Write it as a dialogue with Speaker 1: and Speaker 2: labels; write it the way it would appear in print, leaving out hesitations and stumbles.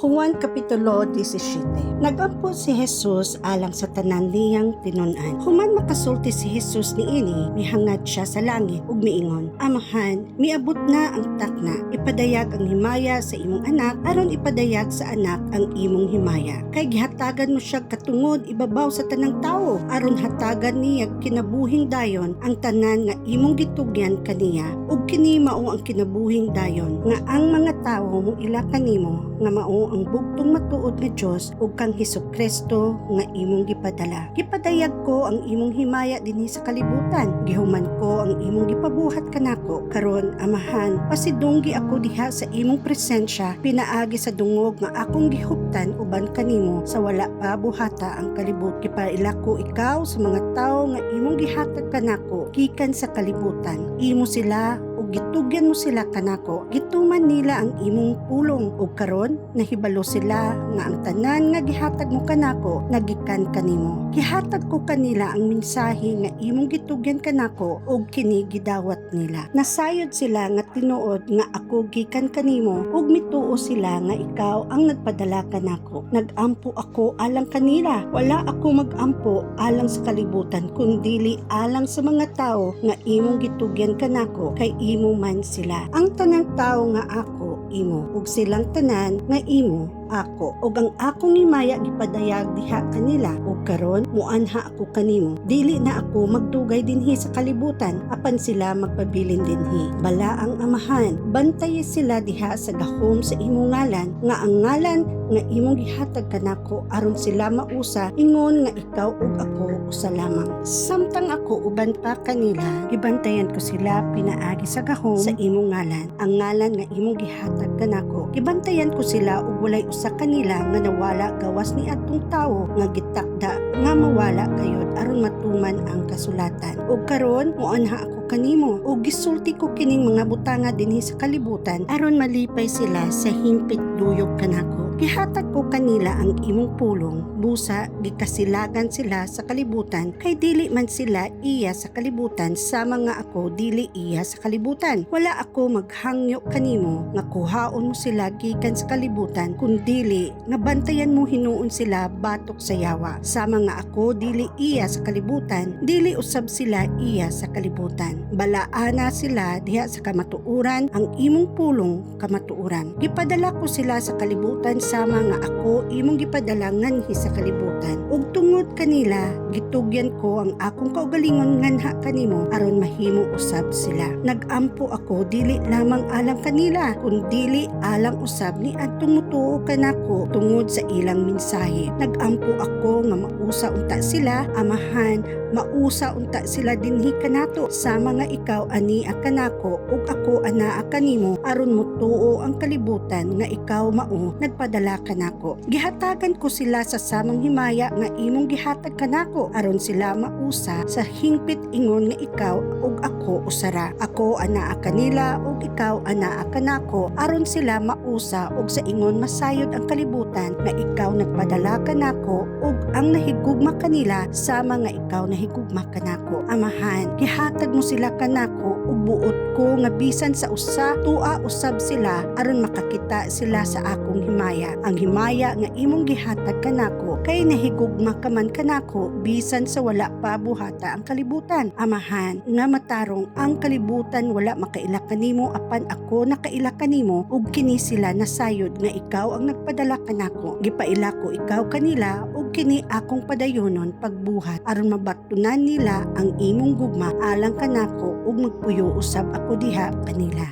Speaker 1: Juan Kapitulo 17. Nagampo si Jesus alang sa tanan niyang tinun-an. Human makasulti si Jesus niini, mihangad siya sa langit ug miingon, "Amahan, miabot na ang takna. Ipadayag ang himaya sa imong anak aron ipadayag sa anak ang imong himaya. Kay gihatagan mo siya katungod ibabaw sa tanang tawo aron hatagan niya kinabuhing dayon ang tanan nga imong gitugyan kaniya. Ug kini mao ang kinabuhing dayon nga ang mga tawo moila kanimo nga mao ang bugtong matuod nga Dios ug kang Hesukristo nga imong gipadala. Gipadayag ko ang imong himaya dinhi sa kalibutan. Gihuman ko ang imong gipabuhat kanako. Karon, Amahan, pasidunggi ako diha sa imong presensya pinaagi sa dungog nga akong gihuptan uban kanimo sa wala pa buhata ang kalibot. Gipaila ko ikaw sa mga tawo nga imong gihatag kanako gikan sa kalibutan. Imo sila ug gitugyan mo sila kanako. Gituman nila ang imong pulong ug karon nahibalo sila nga ang tanan nga gihatag mo kanako nagikan kanimo. Gihatag ko kanila ang mensahe nga imong gitugyan kanako ug kini gidawat nila. Nasayod sila nga tinuod nga ako gikan kanimo ug mituo sila nga ikaw ang nagpadala kanako. Nagampo ako alang kanila. Wala ako magampo alang sa kalibutan kundili alang sa mga tawo nga imong gitugyan kanako kay imo man sila. Ang tanang tawo nga ako imo ug silang tanan nga imo ako ug ang akong himaya gipadayag diha kanila. Ug karon muanha ako kanimo. Dili na ako magdugay dinhi sa kalibutan apan sila magpabilin dinhi. Balaang Amahan, bantayi sila diha sa gahom sa imong ngalan, nga ang ngalan nga imong gihatag kanako, aron sila mausa ingon nga ikaw ug ako usa lamang. Samtang ako uban pa kanila, gibantayan ko sila pinaagi sa gahom sa imong ngalan, ang ngalan nga imong gihatag kanako. Gibantayan ko sila ug walay usa kanila nga nawala gawas ni adtong tawo nga gitakda nga mawala gayod aron matuman ang kasulatan. Ug karon moanha ako kanimo ug gisulti ko kining mga butanga dinhi sa kalibutan aron malipay sila sa hingpit duyog kanako. Gihatag ko kanila ang imong pulong, busa gikasilagan sila sa kalibutan kay dili man sila iya sa kalibutan sama nga ako dili iya sa kalibutan. Wala ako maghangyo kanimo nga kuhaon mo sila gikan sa kalibutan, kundili nga bantayan mo hinuon sila batok sa yawa. Sama nga ako dili iya sa kalibutan, dili usab sila iya sa kalibutan. Balaana sila diha sa kamatuoran, ang imong pulong kamatuoran. Gipadala ko sila sa kalibutan sama nga ako imong gipadala nganhi sa kalibutan. Ug tungod kanila gitugyan ko ang akong kaugalingon nganha kanimo aron mahimo usab sila. Nagampo ako dili lamang alang kanila kundili alang usab ni adtong mutuo kanako tungod sa ilang mensahe. Nagampo ako nga mausa unta sila. Amahan, mausa unta sila dinhi kanato sama nga ikaw ania kanako ug ako anaa kanimo aron mutuo ang kalibutan nga ikaw mao nagpadala kanako. Gihatagan ko sila sa samang himaya nga imong gihatag kanako aron sila mausa sa hingpit ingon nga ikaw ug ako usara. Ako anaa kanila ug ikaw anaa kanako aron sila mausa ug sa ingon masayod ang kalibutan nga ikaw nagpadala kanako ug ang nahigugma kanila sama nga ikaw nahigugma kanako. Amahan, gihatag mo sila kanako ug buot ko nga bisan sa usa tua usab sila aron makakita sila sa akong himaya, ang himaya nga imong gihatag kanako kay nahigugma ka man kanako bisan sa wala pa buhata ang kalibutan. Amahan nga matarong, ang kalibutan wala makaila kanimo apan ako nakaila kanimo ug kini sila nasayod nga ikaw ang nagpadala kanako. Gipaila ko ikaw kanila ug kini akong padayonon pagbuhat aron mabatunan nila ang imong gugma alang kanako ug magpuyo usab ako diha kanila."